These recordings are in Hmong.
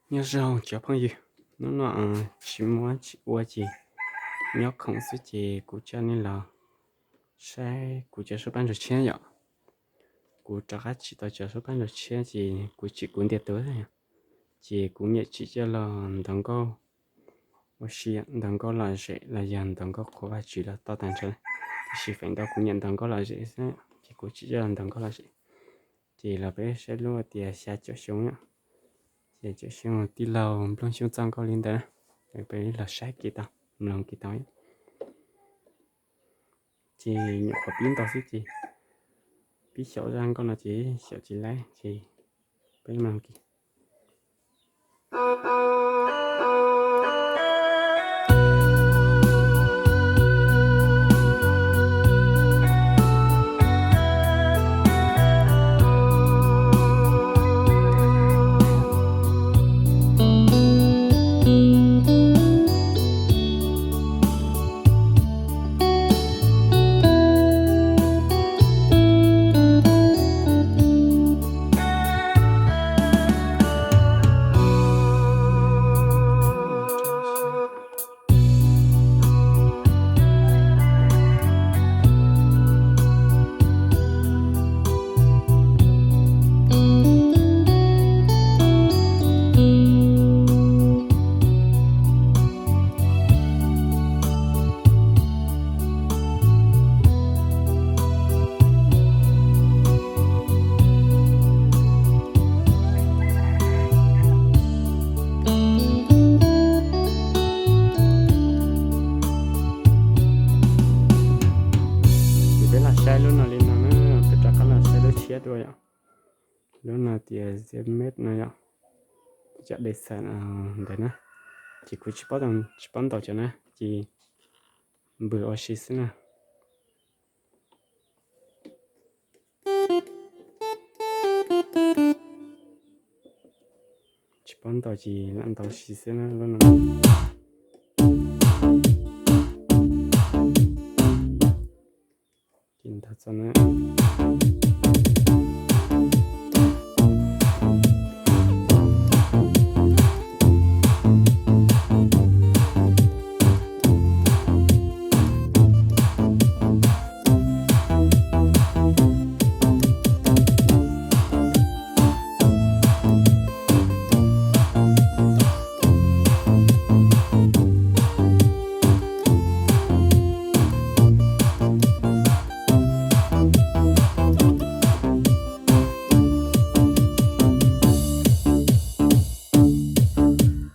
Nyob zoo cov phooj ywg, hnub no tsis muab tsis ua ces nyob khoom xwb ces kuv coj nej los saib kuv cov suab paj ntsug tshiab yom. Kuv rov qab tsim tau cov suab paj ntsug tshiab ces kuv tsim kuv ntiag tug, ces kuv nyiam tsim coj los ntaus nkauj ua si, ntaus nkauj lom zem los yog ntaus nkauj qhuas Vajtswv los tau tag nrho, tiam sis feem ntau kuv nyiam ntaus nkauj lom zem xwb ces kuv tsim coj los ntaus nkauj lom zem. Ces los peb saib lub tias xya caum xyoo, xya caum xyoo tij laug Nplooj Xyooj txoj nkauj li ntawd, peb los saib kiag tau, mloog kiag tau. Ces nyuam qhuav pib ntaus xwb ces pib xyaum zaj nkauj no ces xyaum tsis laib ces peb mloog kiag. Ces peb los saib lub no li no na, peb rov qab los saib lub tshiab dua yom. Lub no tias Z Med no yom, cov dej xav ntawd na. Ces kuv tsis paub ntaus cov na, ces npws ua si xwb na. Tsis paub ntaus ces lam ntaus si xwb na lub no. Ces ntaus txog na.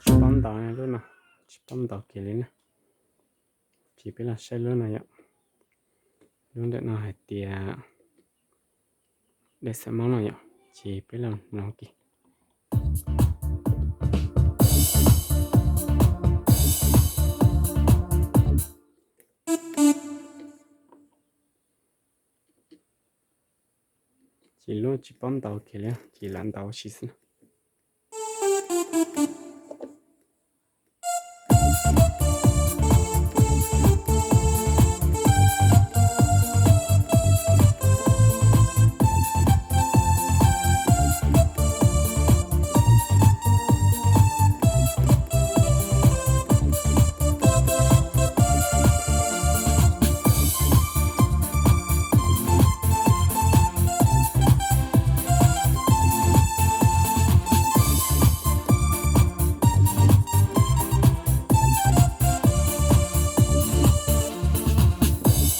Tsis paub ntaus lub no, tsis paub ntaus kiag li na. Ces peb los saib lub no yom. Lub ntawm no hais tias dej xav mob no yom, ces peb los mloog kiag. Ces lub tsis paub ntaus kiag li, ces lam ntaus ua si xwb na.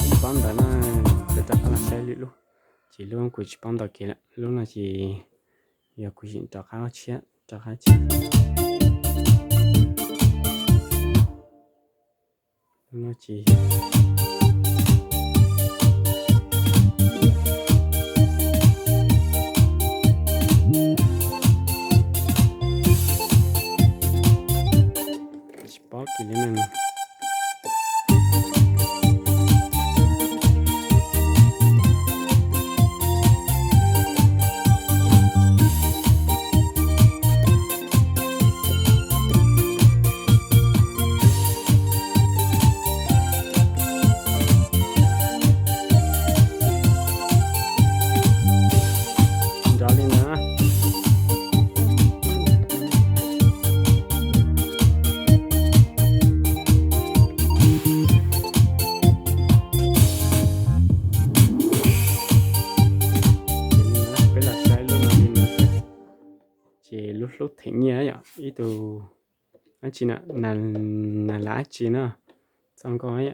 Tsis paub ntawd na, peb rov qab los saib lwm lub. Ces lub kuv tsis paub ntaus kiag lawm, lub no ces yog kuv yeej rov qab tshiab, rov qab tshiab. Lub no ces tsis paub kiag li na. Nyiaj yom, ib tug dab tsi na, nas las dab tsi na, txoj nkauj.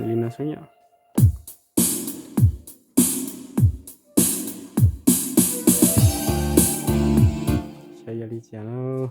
Li no xwb yom. Saib yog li cas lauj.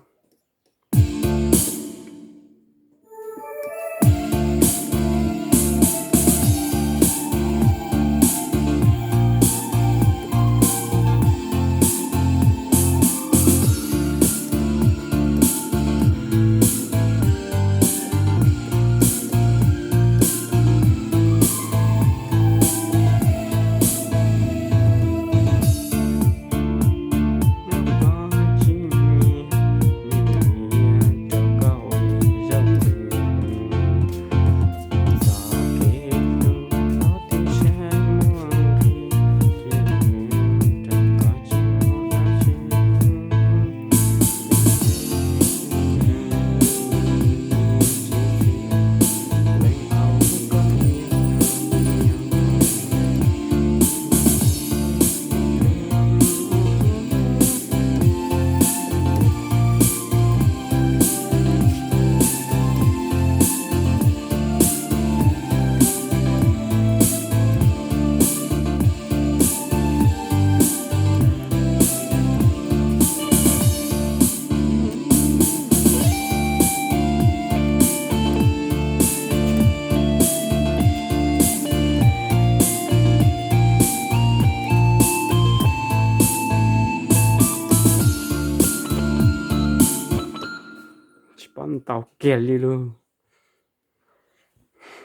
Tsis paub ntau kiag li lauj.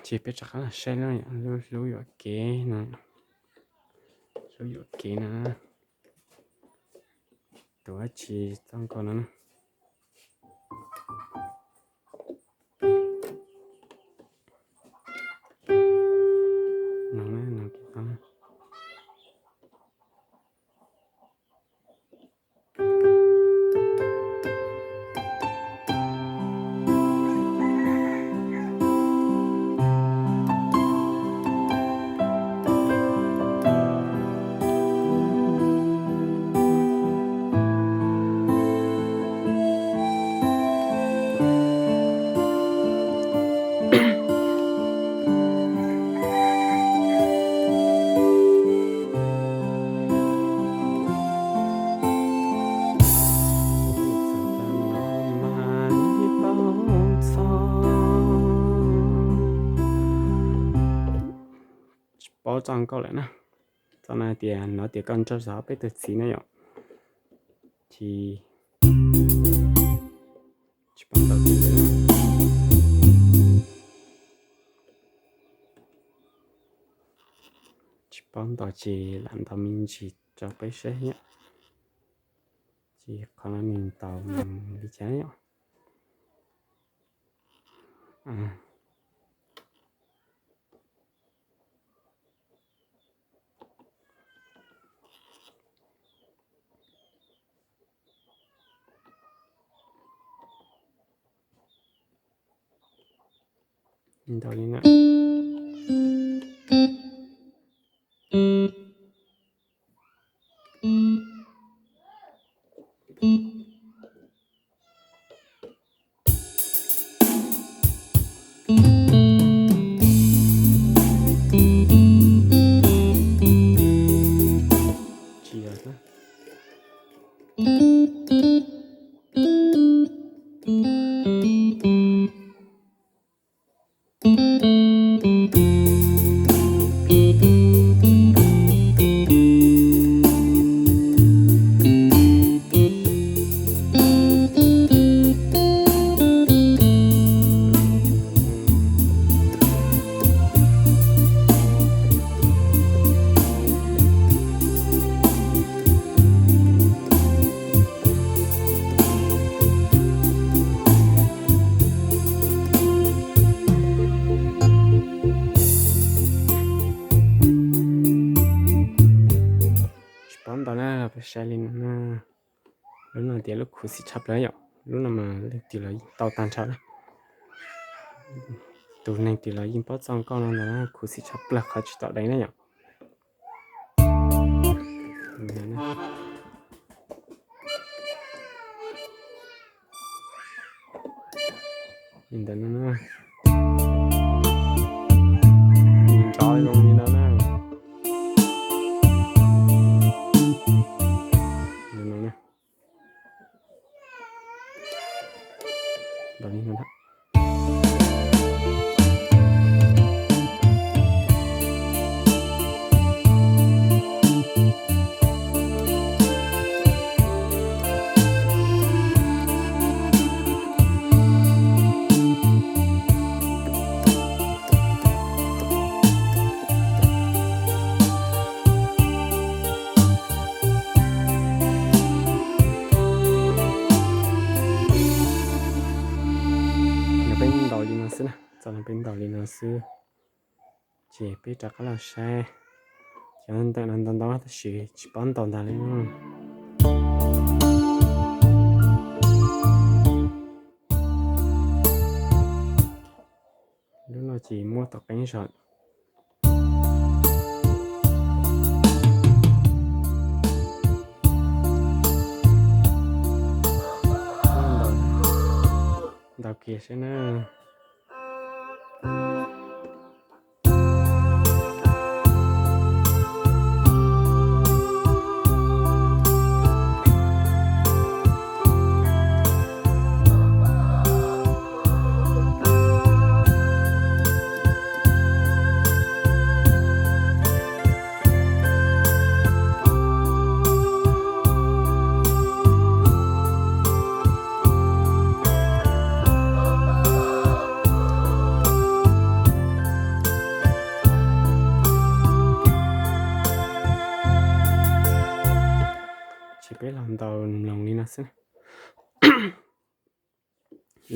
Ces peb rov qab los saib lub yuam kev no, lub yuam kev no, tus dab tsi txoj nkauj no na. Tsis paub txoj nkauj lawm na. Txoj no hais tias nov tias koj nrog zov peb tug txiv na yom. Ces tsis paub ntau, tsis paub ntau ces lam ntaus me ntsis rau peb saib yom. Ces qhov no nws ntaus li cas yom. Ntau li na. Tsis yog na. Tsis paub ntau na, peb saib li no na. Lub no tias lub khuv xim tshaj plaws yom, lub no mas leej twg los yeej tau tag nrho na. Tus neeg twg los yeej paub txoj nkauj no ntag, khuv xim tshaj plaws qhov tsis tom deev na yom. Li ntawd no na. Nrov zoo li no na. Li no na. Nrov li no na. Peb ntaus li no xwb na, txoj no peb ntaus li no xwb. Ces peb rov qab los saib cov ntawm no ntau ntau tab sis tsis paub ntaus ntag li. Lub no ces muab tom qeeb zog. Ntaus kiag saib na. Ces peb los ntaus mloog li no xwb.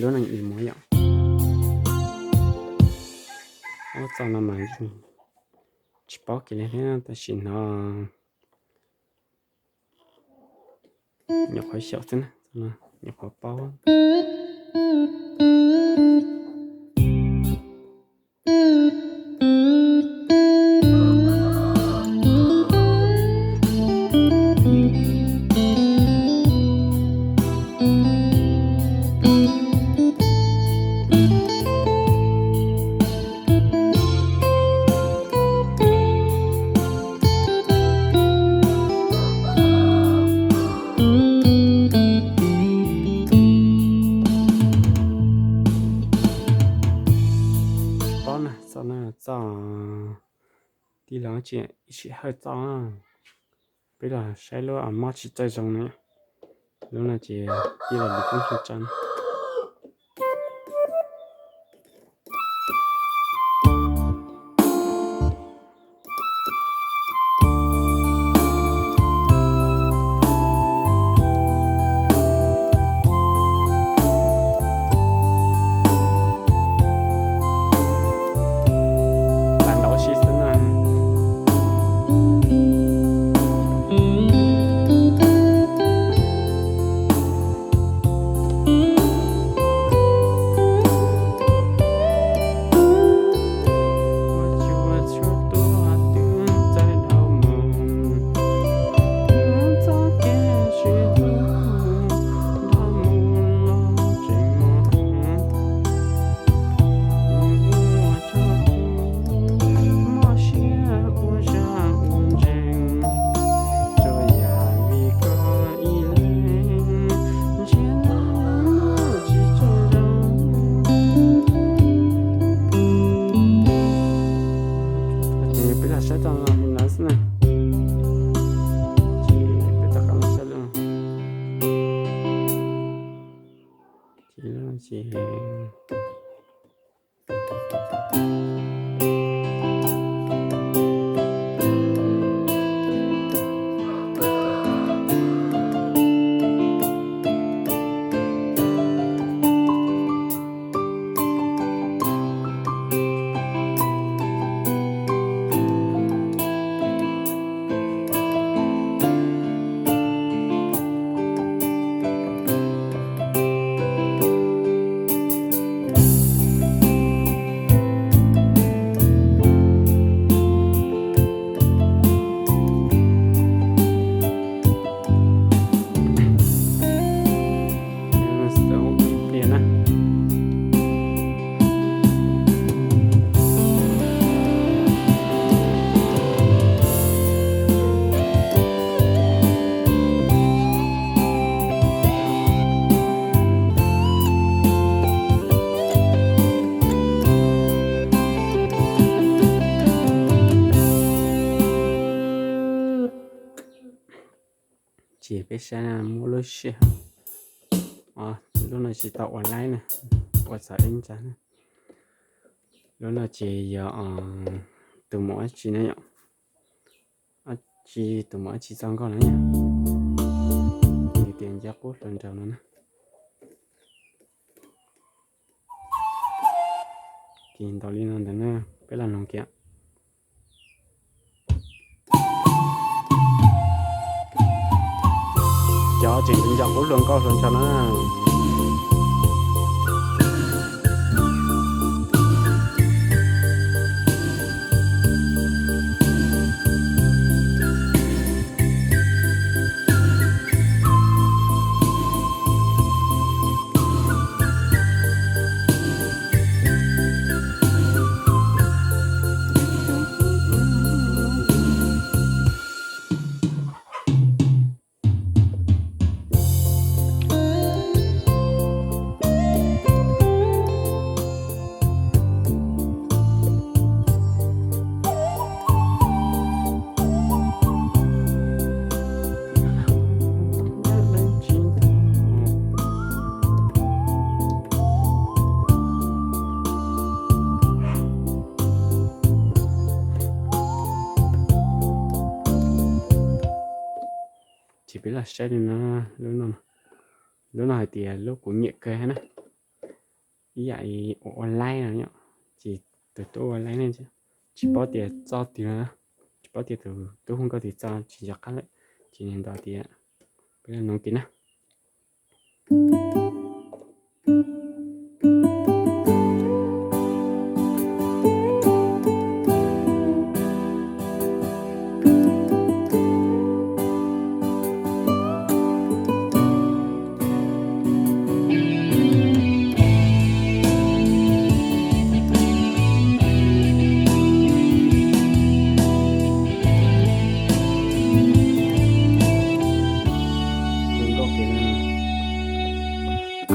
Lub neej ib mus yom. Ub, txoj no mas tsis paub kiag li thiab tab sis hnov nyuam qhuav xyaum xwb na, nyuam qhuav paub. Tsis paub na, txoj no txoj tij laug tsis, ib sij hawm txoj. Peb los saib lub mob tsis txawj zoo na. Lub no ces tij laug Lis Koob Xyooj tso na. Lam ntaus si xwb na. Ces peb los saib txoj no li no xwb na. Ces peb rov qab los saib lawm. Ces lawm ces Ces peb saib muab lub sij hawm, lub no tsis tau ua laib na, ua txog ib ntsa. Lub no ces yog tus mus dab tsi na yom, dab tsi tus mus dab tsi txoj nkauj no yom, nws tias nco qub hluas nraug no na. Ces ntaus li no ntawd na, peb los noog kiag. Cov tseem nco qub hluas nkauj hluas nraug no na. Ces peb los saib li no, lub no, lub no hais tias lub kuv nyiam kawg na, ib yam ua ua laib no yom, ces tus tub ua laib ne, tsis paub tias txoj twg, tsis paub tias tus tub hu nkauj twg txoj tsis nco qab lawm, ces nws ntaus tias, peb los noog kiag na.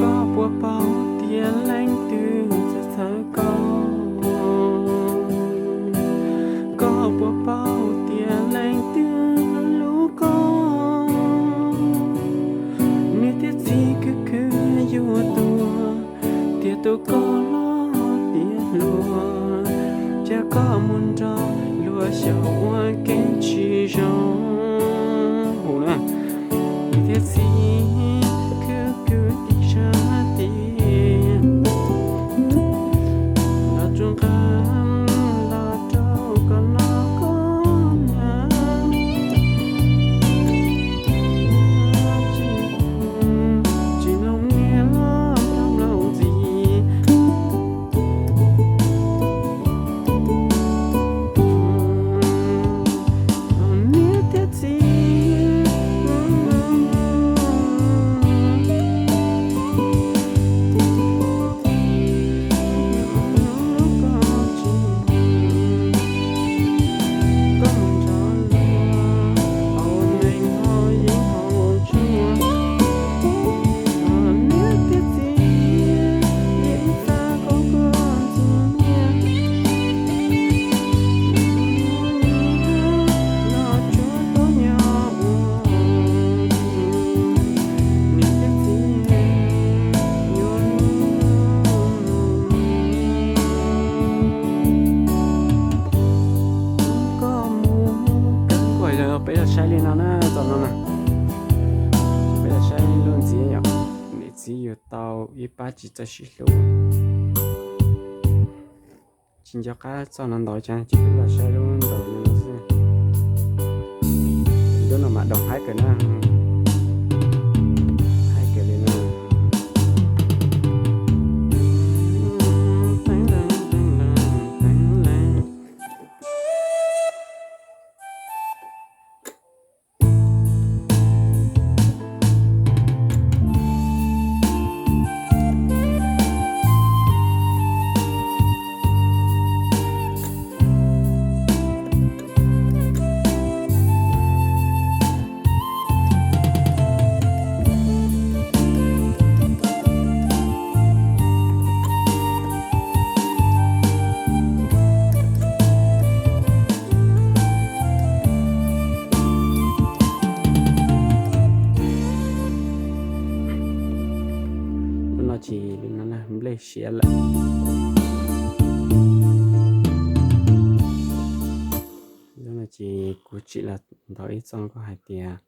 Koj puas paub tias leej twg txawv txhawv koj? Koj puas paub tias leej twg hlub hlub koj? Niam thiab txiv khwv khwv yuav tuag, tiam tus koj hlob tiav hluas, cas koj mus nrog luag xyaum ua kev tsis zoo. Hu na, niam thiab txiv khwv khwv ib sab tiag, los tsuas nqa los rau koj noj koj hnav. Tsis mloog niam los mloog ntxim, niam thiab txiv. Peb los saib li no na, txoj no na, peb los saib lub ntxiv yom, niam txiv yuav tau ib pab tsis txawj sib hlub. Tsis nco qab txoj no ntaus cas, ces peb los saib lub ntaus li no xwb. Lub no mas doog haib kawg na, haib kawg li na. siav lawm. Lub no ces kuv tsim los ntawm ib txoj nkauj hais tias,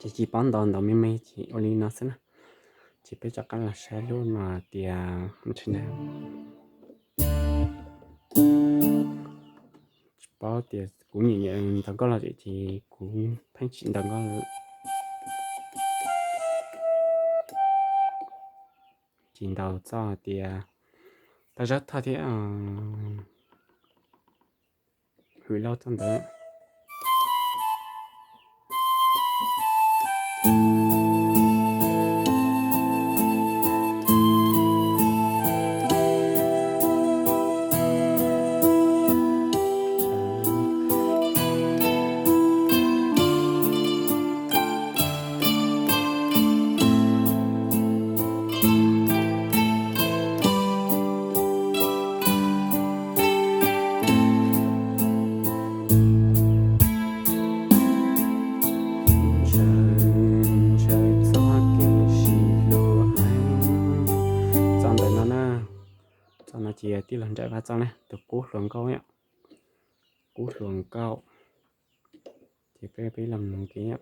Ces tsis paub ntaus, ntaus me me ces ua li no xwb na. Ces peb rov qab los saib lub no tias, tsis paub tias kuv nyiam nyiam ntaus nkauj los ces kuv pheej tsis ntaus nkauj. Ces ntaus txoj tias tau zaub thoj thiab hwm lauj txoj ntawd. Ntshaw, ntshaw txoj kev sib hlub heev. Txoj ntawm no na, txoj no ces tij laug Nraim Vaj txoj ne, tus Kub Hluas Nkauj yom. Kub Hluas Nkauj. Ces peb, peb los mus kev yom.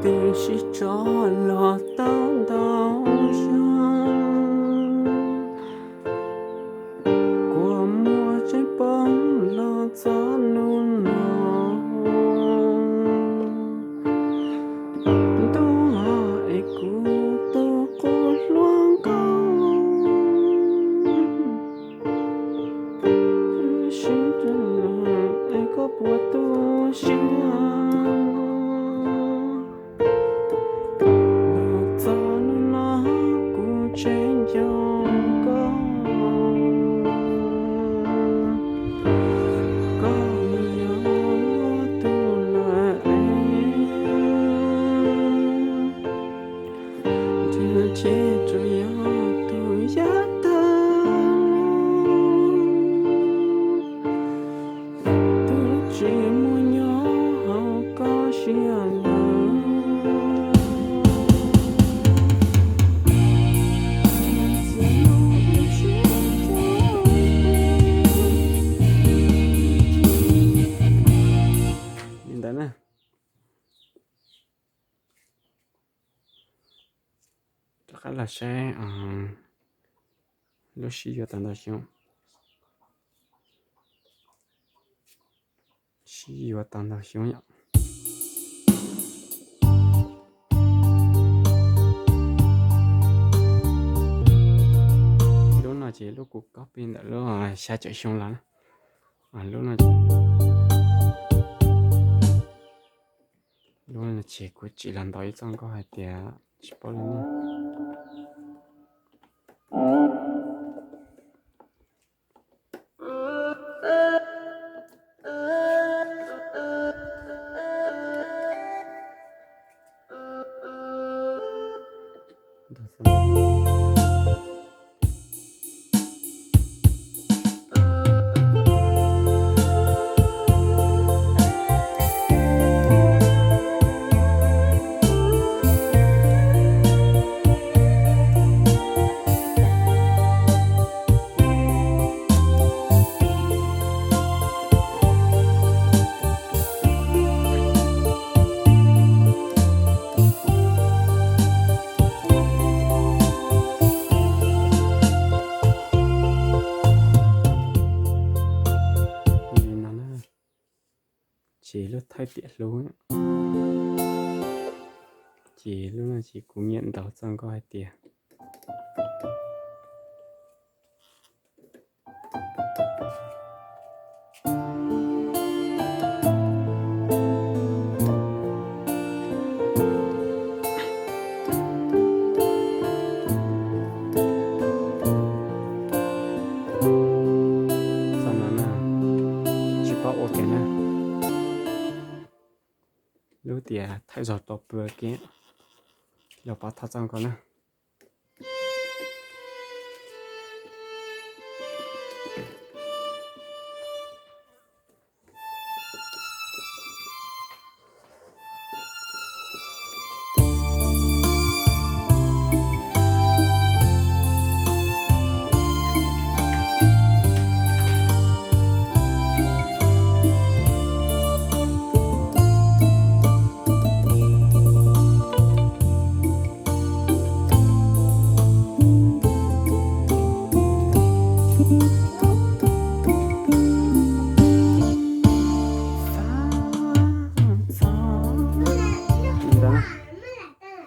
Twb sib tso los tau ntau xyoo, kua muag tseem poob los txog hnub no. Ntuj es kuv tus qub hluas nkauj, sib es koj puas tu siab? Los txog hnub no kuv tseem nco koj, koj yog luag tus lawm es. Ntshe tsuas yog tus yav tag los, twb tsis muaj nyob hauv koj siab lawm. Li ntawd na. Rov qab los saib lub sib yuav tau ntau xyoo. Sib yuav tau ntau xyoo yom. Lub no ces lub kuv copy ntawm lub xya caum xyoo los na. Lub no ces, lub no ces kuv tsim los ntawm ib txoj nkauj hais tias tsis paub lub no. Ces lub thawj tiam hlub, ces lub no ces kuv nyiam ntaus txoj nkauj hais tias tsis paub ua ke na. Lub tias thawj zaug tau pw ke, los pab thov txoj nkauj na.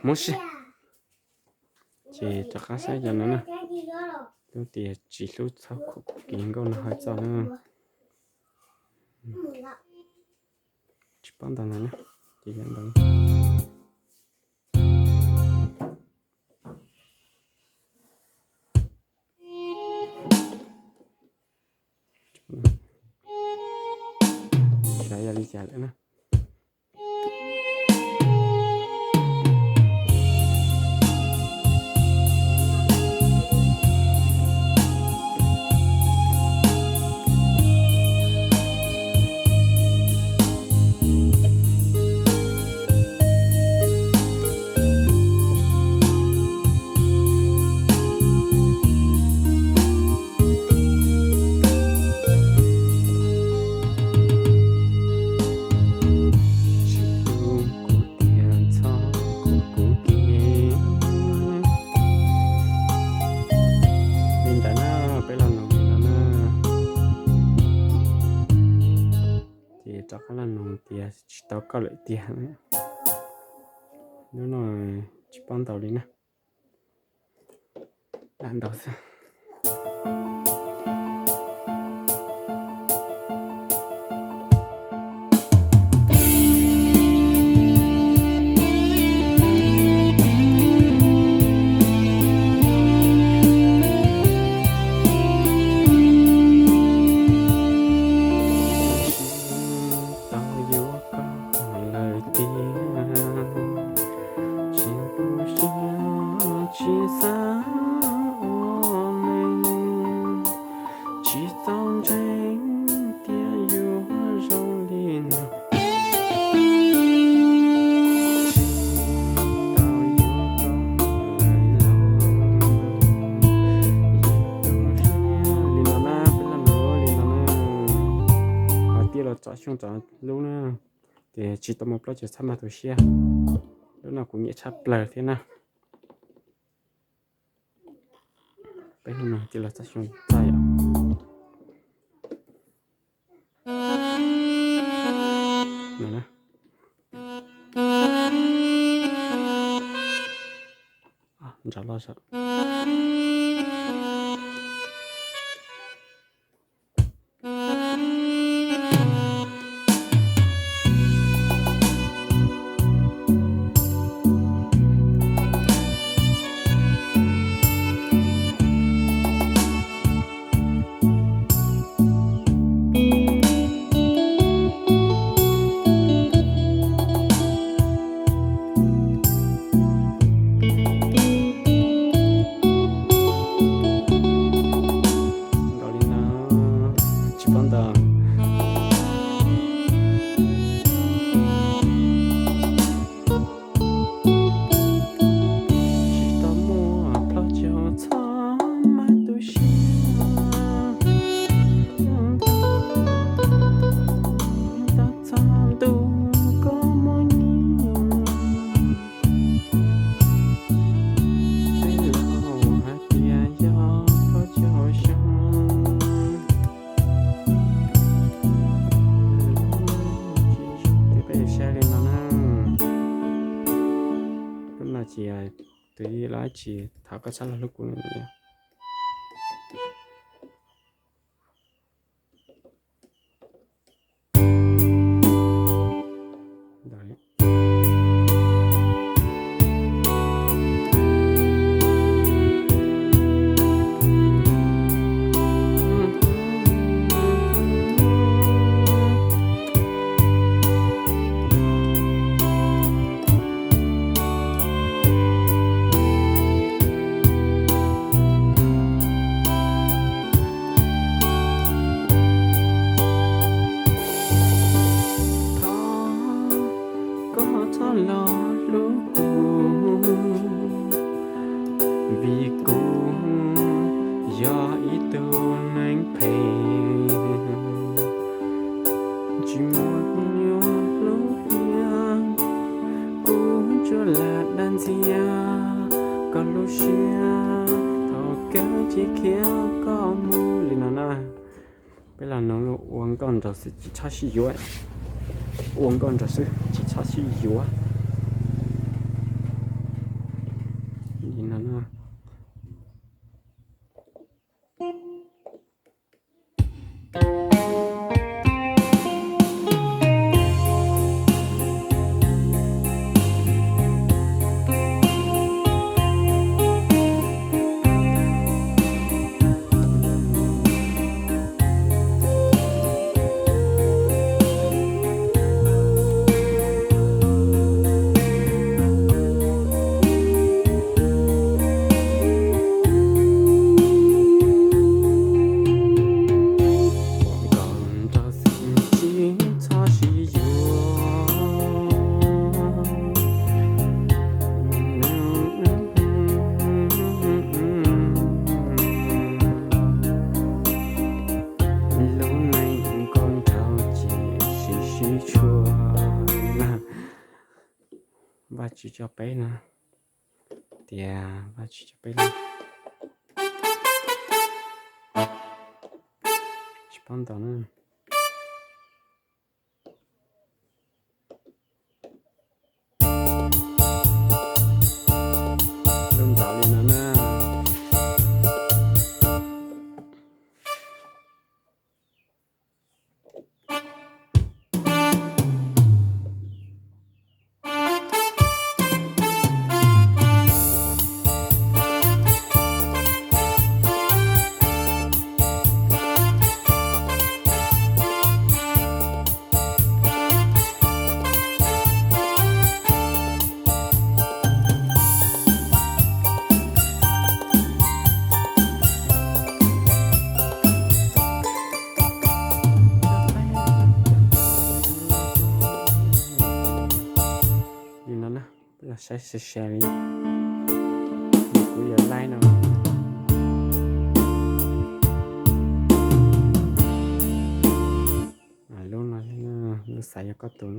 Mus sib. Ces rov qab saib cov no na. Lub tias tsis hlub txhob khuv kuv kev nkauj no hais txog na. Tsis paub ntau ntawd na, ces yog ntawd. Xyov yog li cas lawm na. Tsis hlub kuv tias txhob khuv kuv kev. Li ntawd na, peb los nug li no na. Ces rov qab los nug tias tsis tau koj lawm tiag. Lub no tsis paub ntau li na. Lam ntau xwb. Tau yuav koj lawm tiag, tsis tu siab tsis xav ua neej, tsis txaus ntseeg tias yuav zoo li no. Tau yuav koj lawm los, li no na, peb los nug li no na. Hais tias los tsom xyoo tsom lub na, ces tsis tau mus plaub ces txhob mas tu siab. Lub no kuv nyiam tshaj plaws thiab na. Peb hnub no cia los txog xyoo txog yom. Ntshav loj sav. Tus ib los tsis thov koj txhob los hlub kuv no. Thov koj txhob los hlub kuv, vim kuv yog ib tug neeg phem, tsis muaj nyuag hlub tiag. Kuv tsuas lam dag ntxias koj lub siab, thaum kawg tsis khiav koj mus li no na. Peb los nug ua nkauj nraug xwb tsis txhob sib yuav. Ua nkauj nraug xwb tsis txhob sib yuav. Li no na. Ua nkauj nraug xwb tsis txhob sib yuav. Lub neej nkauj nraug ces sib sib tshuam. Vajtswv tso peb no, tias Vajtswv tso peb no. Tsis paub ntau na. Lub ntawd li no na. Li no na, peb los saib sawv sawv li. Kuv yuav laib no. Lub no, lub xav yog koj tus.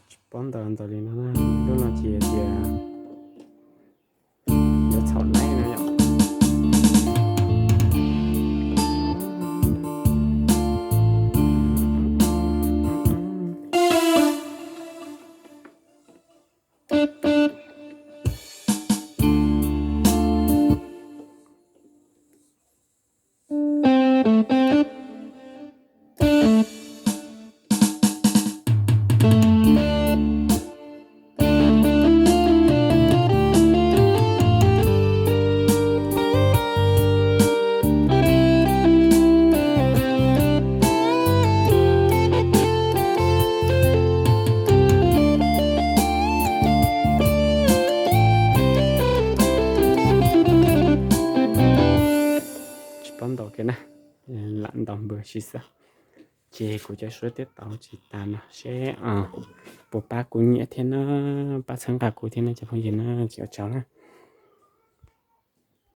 Tsis paub ntau ntau li no na, lub no ces tias yuav txhaum laib no yom. Ntaus kiag na, lam ntaus npawg si xwb. Ces kuv cov suab twb tau tsis tas no seb puas pab kuv nyiam thiab na, pab txhawb nqa kuv thiab na cov phooj ywg na, ces ua tsaug na.